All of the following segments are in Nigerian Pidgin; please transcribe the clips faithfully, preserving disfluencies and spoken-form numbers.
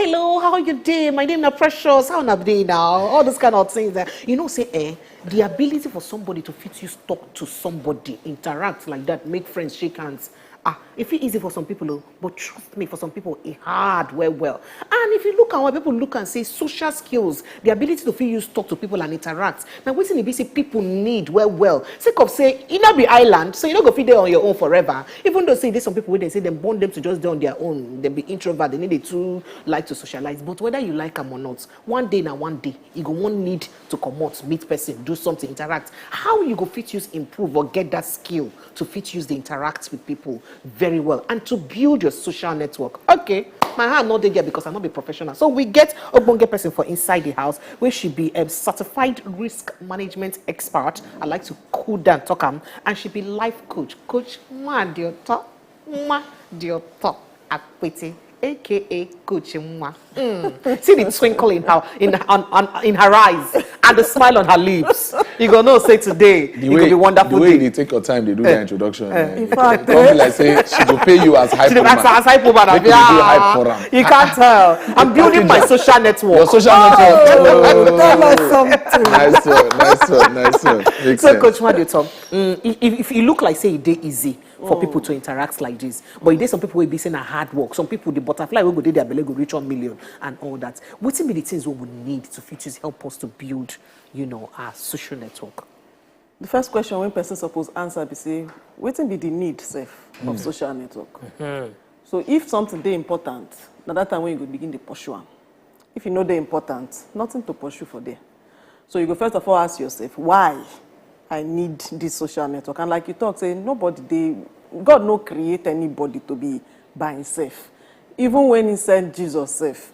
"Hello, how you dey? My name na Precious. How una dey now?" All those kind of things. Eh. You know, say, eh, the ability for somebody to fit use talk to somebody, interact like that, make friends, shake hands. Ah, e fit easy for some people, oh, but trust me, for some people, e hard well well. And if you look at why people look and say social skills, the ability to fit use talk to people and interact, na wetin e be say people need well well. Sake of say, e no be island, so you no go fit dey on your own forever. Even though say there's some people wey dem say dem born them to just dey on their own, dem be introvert, they need dey too like to socialize. But whether you like am or not, one day na one day, you go wan need to comot, meet person, do something, interact. How you go fit use improve or get that skill to fit use dey interact with people very well and to build your social network? Okay, my hand no dey there because I no be professional. So we get ogbonge person for inside the house, wey she be, um, certified risk management expert. I like to cool down, talk am, and she be life coach, Coach Nwadioto, Nwadioto Akwete, A K A Coach Nwa. Mm. See the twinkle in her, in, on, on, in her eyes and the smile on her lips. You go know say today, The it way, go be wonderful the way day. You take your time, they do that introduction. Eh, In it fact, don't be eh? Like say she go pay you as hype She dey woman. act as hype woman, Make you do hype for yeah. am. You can't tell. I'm building my social network. Your social network. Tell us something. Nice one, nice one, nice one. Makes So, sense. Coach Nwadioto, mm, if, if, if e look like say e dey easy for people to interact like this, but e dey some people wey be say na hard work. Some people, the butterfly wey go dey their belle go reach one million and all that. Wetin be the things we would need to fit use help us to build, you know, our social network? The first question when person suppose answer be say, wetin be the need sef of social network? So if something dey important, na that time when you go begin dey pursue am. If e no dey important, nothing to pursue for there. So you go first of all ask yourself, why I need this social network? And like you talk, say nobody dey, God no create anybody to be by himself. Even when he sent Jesus sef,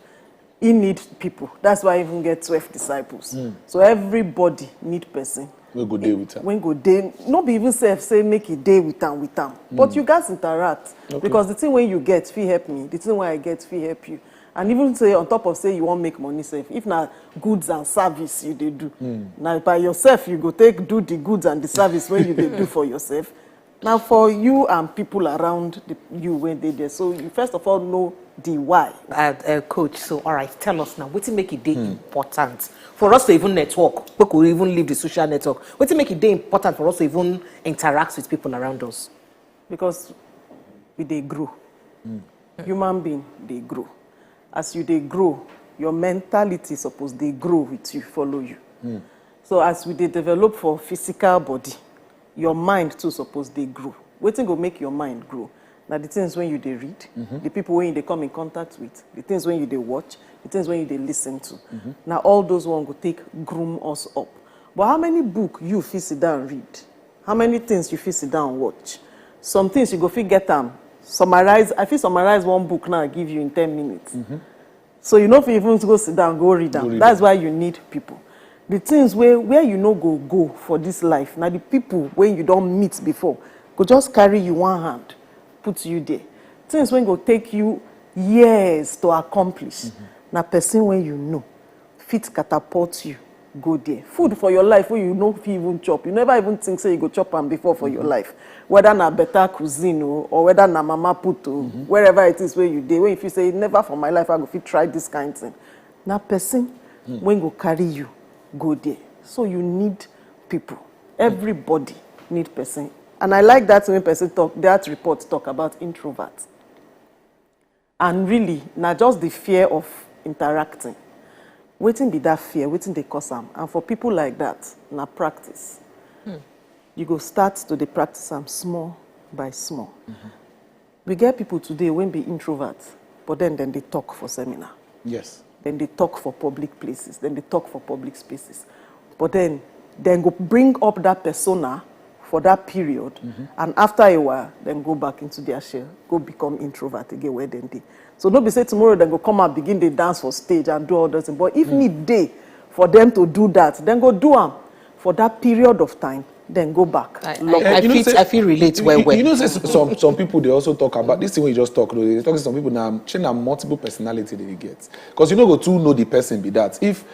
he need people. That's why he even get twelve disciples. So everybody need person. We go dey with am. When go dey, no be even sef say make e dey with am, with am. But you guys interact. Because the thing when you get fit help me, the thing when I get fit help you. And even say on top of say you wan make money sef, if na goods and service you dey do, na by yourself you go take do the goods and the service when you dey do for yourself. Na for you and people around the, you when dey there. So you first of all know the why. Uh, uh, coach, so all right, tell us now, wetin make e dey important for us to even network, make we even leave the social network? Wetin make e dey important for us to even interact with people around us? Because we dey grow. Human being dey grow. As you dey grow, your mentality suppose dey grow with you, follow you. So as we dey develop for physical body, your mind too suppose dey grow. Wetin go make your mind grow? Na the things when you dey read, the people when you dey come in contact with, the things when you dey watch, the things when you dey listen to. Na all those one go take groom us up. But how many book you fit sit down read? How many things you fit sit down watch? Some things you go fit get am summarize. I fit summarize one book now give you in ten minutes. So you no fit even go sit down go read am. That's why you need people. The things where where you no go go for this life, now the people when you don't meet before go just carry you one hand, put you there. Things when go take you years to accomplish. Now person when you know fit catapult you go there. Food for your life wey you no fit even chop, you never even think say you go chop am before for your life, whether na better cuisine o, or whether na mama put o, wherever it is wey you dey, wey you feel say never for my life I go fit try this kind thing. Na person wey go carry you go there. So you need people. Everybody need person. And I like that when person talk, that report talk about introvert. And really, na just the fear of interacting. Wetin be that fear? Wetin dey cause am? And for people like that, na practice. You go start to dey practice am small by small. We get people today wey be introvert, but then dem dey talk for seminar. Yes. Dem dey talk for public places, dem dey talk for public spaces. But then dem go bring up that persona for that period, and after a while, dem go back into their shell, go become introvert again where dem dey. So no be say tomorrow dem go come and begin dey dance for stage and do all those things. But if need dey for them to do that, dem go do am for that period of time, then go back. I, Lock I, I, Eh, you know fit, say- I feel relate well you, well. You know say some some people they also talk about this thing we just talk. They talk say some people now change na multiple personality they get because you no go too know the person be that if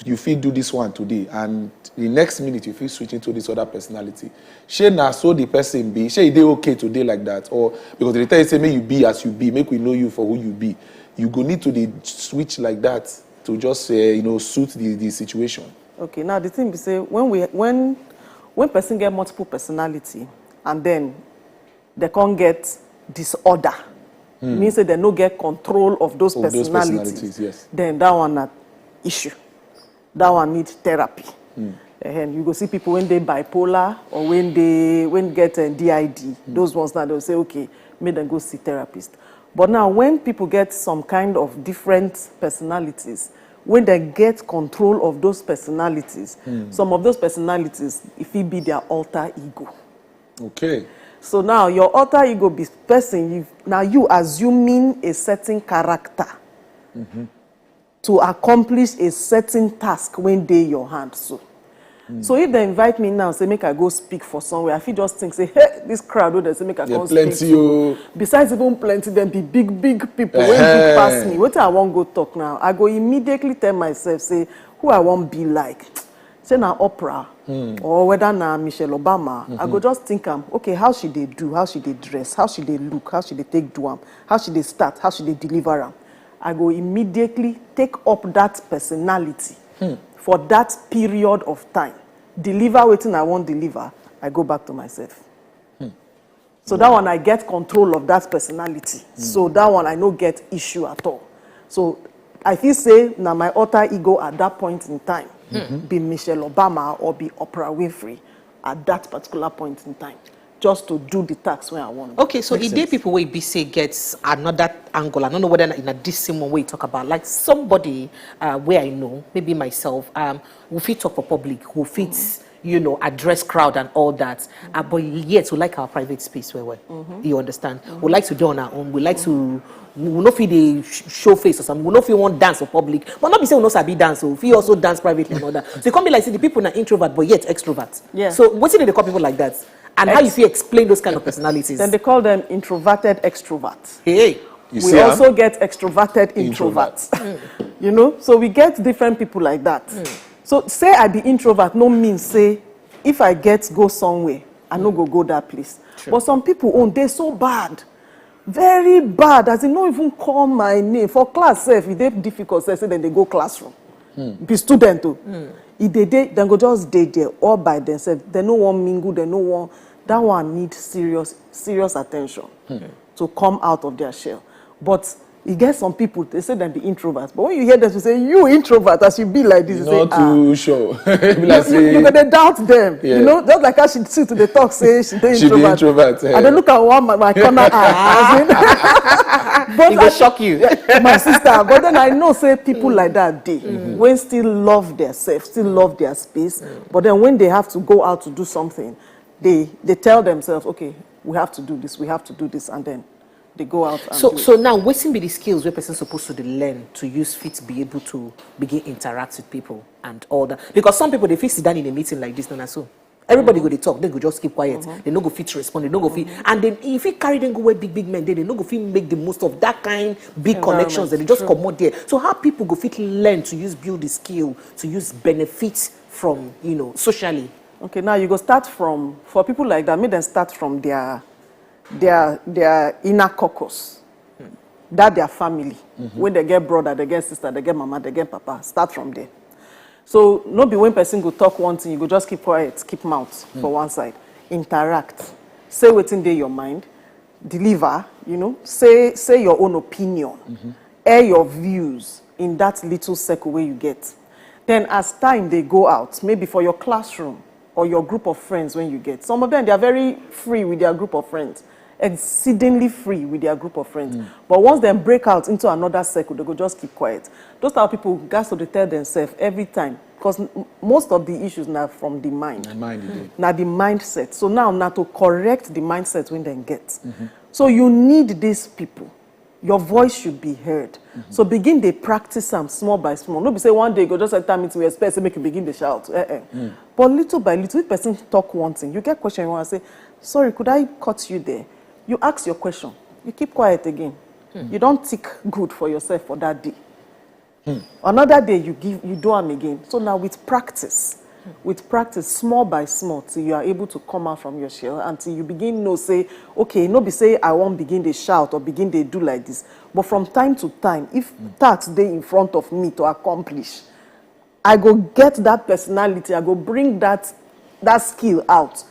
you fit do this one today and the next minute you fit switch into this other personality. Shey na so the person be? Shey e dey okay today like that? Or because they tell you say make you be as you be, make we know you for who you be. you go need to dey switch like that to just, uh, you know, suit the, the situation. Okay, now the thing be say when we when when person get multiple personality and then they can't get disorder, mean say they no get control of those Of those personalities. personalities, yes. Then that one na issue. That one need therapy. Ehen, you go see people when they bipolar or when they when get a D I D. Those ones now they'll say okay, make them go see therapist. But now when people get some kind of different personalities, when they get control of those personalities, some of those personalities, if it be their alter ego. Okay. So now your alter ego be person. You now you assuming a certain character to accomplish a certain task when they your hand. So. So if they invite me now, say make I go speak for somewhere, I feel just think say, hey, this crowd wey they say make I There come plenty speak to. Oh. Besides even plenty, then be big, big people when Ehen. big pass me. What I won't go talk now, I go immediately tell myself say who I won't be like. Say na Oprah or whether na Michelle Obama, I go just think am. Okay, how she dey do, how she dey dress, how she dey look, how she dey take do am, how she dey start, how she dey deliver am. I go immediately take up that personality for that period of time, deliver wetin I wan deliver, I go back to myself. So that one I get control of that personality. So that one I no get issue at all. So I feel say na my alter ego at that point in time be Michelle Obama or be Oprah Winfrey at that particular point in time, just to do the task wey I want. Okay, so e dey people wey be say get another angle. I don't know whether na, na this same one wey you talk about. Like somebody uh, wey I know, maybe myself, um, we fit talk for public, we fit, you know, address crowd and all that. Uh, but yet we like our private space well well. You understand? We like to do on our own. We like to we no fit dey sh- show face or something. We no fit wan dance for public. But not be say we no sabi dance. So we fit also dance privately and all that. So it come be like say the people na introvert but yet extrovert. Yeah. So wetin dey call people like that? And how you Ex- fit explain those kind of personalities? Then they call them introverted extroverts. Hey. You We see, am? Also get extroverted introverts. You know, so we get different people like that. So say I be introvert, no mean say if I get go somewhere, I no go go that place. But some people own they so bad, very bad, as in no even call my name for class. Sef, e dey difficult. Say say then they go classroom, be student o. E dey dey, then go just dey there all by themselves. They no wan mingle. They no wan. That one need serious serious attention to come out of their shell. But you get some people they say them be introverts, but when you hear them to say you introvert as you be like this, you say Not ah, too sure. Be like you, you, you say, gonna doubt them. Yeah. You know, just like how she sit to the talk say she dey She dey introvert. introvert, eh. I dey look at one my, my corner eye. As in, but It go I- shock you. My sister, but then I know say people like that dey when still love their self, still love their space. But then when they have to go out to do something, they they tell themselves, okay, we have to do this, we have to do this, and then they go out. And So, do it. So now, wetin be the skills where person supposed to dey learn to use fit be able to begin interact with people and all that? Because some people they fit sit down in a meeting like this, and so everybody go dey talk, they go just keep quiet. They no go fit respond, they no go fit, and then if you carry them go where big big men, they, they no go fit make the most of that kind big connections. That they just True. Come out there. So how people go fit learn to use build the skill to use benefit from, you know, socially? Okay, now you go start from, for people like that, make them start from their their their inner caucus, that their family. When they get brother, they get sister, they get mama, they get papa, start from there. So no be when person go talk one thing, you go just keep quiet, keep mouth for one side. Interact, say wetin dey your mind, deliver. You know, say say your own opinion, air your views in that little circle where you get. Then as time they go out, maybe for your classroom or your group of friends when you get, some of them they are very free with their group of friends, exceedingly free with their group of friends. But once they break out into another circle, they go just keep quiet. Those type of people got to dey tell themselves every time, because most of the issues now from the mind. My mind, e dey. Now the mindset. So now, now to correct the mindset when they get. So you need these people. Your voice should be heard. So begin dey practice am small by small. No be say one day you go just enter meeting, we expect say make you begin dey shout. Eh, eh. But little by little, if person talk one thing, you get question, you want to say, sorry, could I cut you there? You ask your question. You keep quiet again. You don't tick good for yourself for that day. Another day you give, you do am again. So now with practice, With practice, small by small, till you are able to come out from your shell and till you begin know say, okay, no be say I wan begin dey shout or begin dey do like this. But from time to time, if task dey in front of me to accomplish, I go get that personality, I go bring that that skill out,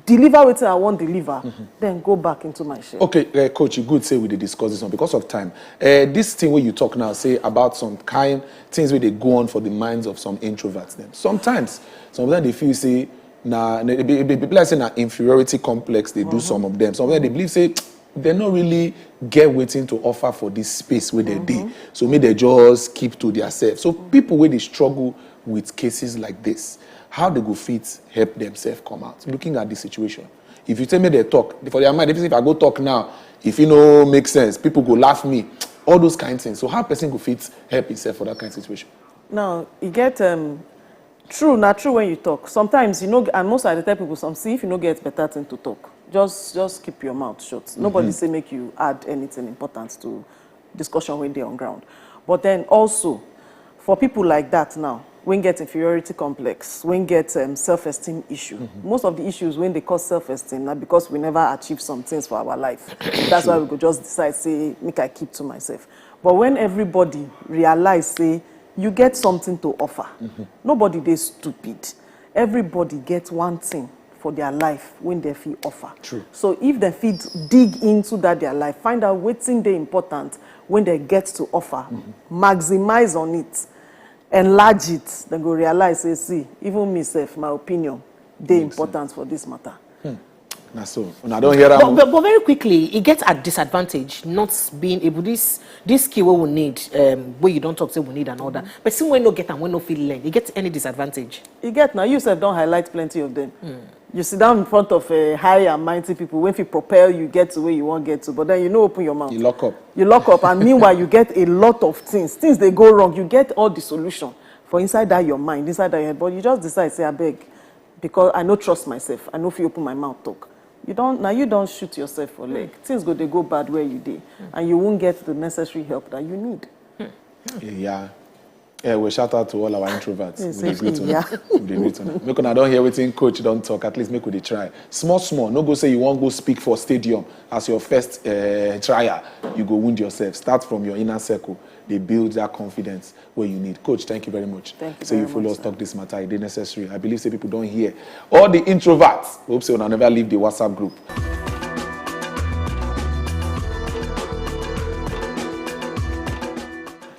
deliver wetin I wan deliver, then go back into my shell. Okay, uh, coach, you good say we dey discuss this one because of time. Uh, this thing wey you talk now say about some kind things wey dey go on for the minds of some introverts dem. Sometimes, some of them dey feel say na e be e be like say na inferiority complex dey do some of them. Some of them dey believe say dem no really get wetin to offer for this space wey dem dey. So make dem just keep to their self. So people wey dey struggle with cases like this, how they go fit help themselves come out? Looking at the situation, if you tell me they talk for their mind, if, if I go talk now, if e no make sense, people go laugh me, all those kind things. So how person go fit help himself for that kind of situation? Now, e get um, true na true when you talk. Sometimes you know, and most of the time people some see if you no get better thing to talk, just just keep your mouth shut. Nobody say make you add anything important to discussion wey dey on ground. But then also, for people like that now, when get inferiority complex, when get um, self-esteem issue, most of the issues when they cause self-esteem na because we never achieve some things for our life. That's why we go just decide say make I keep to myself. But when everybody realize say you get something to offer, nobody dey stupid. Everybody get one thing for their life when they fit offer. True. So if they fit dig into that their life, find out wetin dey important when they get to offer, maximize on it, enlarge it, then go realize say, see, even me sef, my opinion dey important for this matter. Na so una don hear But, am. but, but very quickly, e get a disadvantage not being able this this skill wey we need, um, wey you don talk say we need and all that. Person wey no get am, wey no fit learn, e get any disadvantage? E get now, you sef don highlight plenty of them. You sit down in front of uh, high and mighty people wey fit propel you get to where you wan get to, but then you no open your mouth. You lock up. You lock up, and meanwhile you get a lot of things. Things dey go wrong. You get all the solution for inside that your mind, inside that your head, but you just decide say abeg, because I no trust myself, I no fit open my mouth talk. You don now you don shoot yourself for leg. Things go dey go bad where you dey, and you won't get the necessary help that you need. Yeah. Yeah, we shout out to all our introverts. Yes, We dey yes, greet una. yeah. We dey greet una. Make una don hear wetin coach don talk. At least make we dey try. Small small. No go say you wan go speak for stadium as your first uh, trial. You go wound yourself. Start from your inner circle. Dey build that confidence wey you need. Coach, thank you very much. Thank you Say very you follow much, us sir. Talk this matter. E dey necessary. I believe say people don hear. All the introverts. We hope say una never leave the WhatsApp group.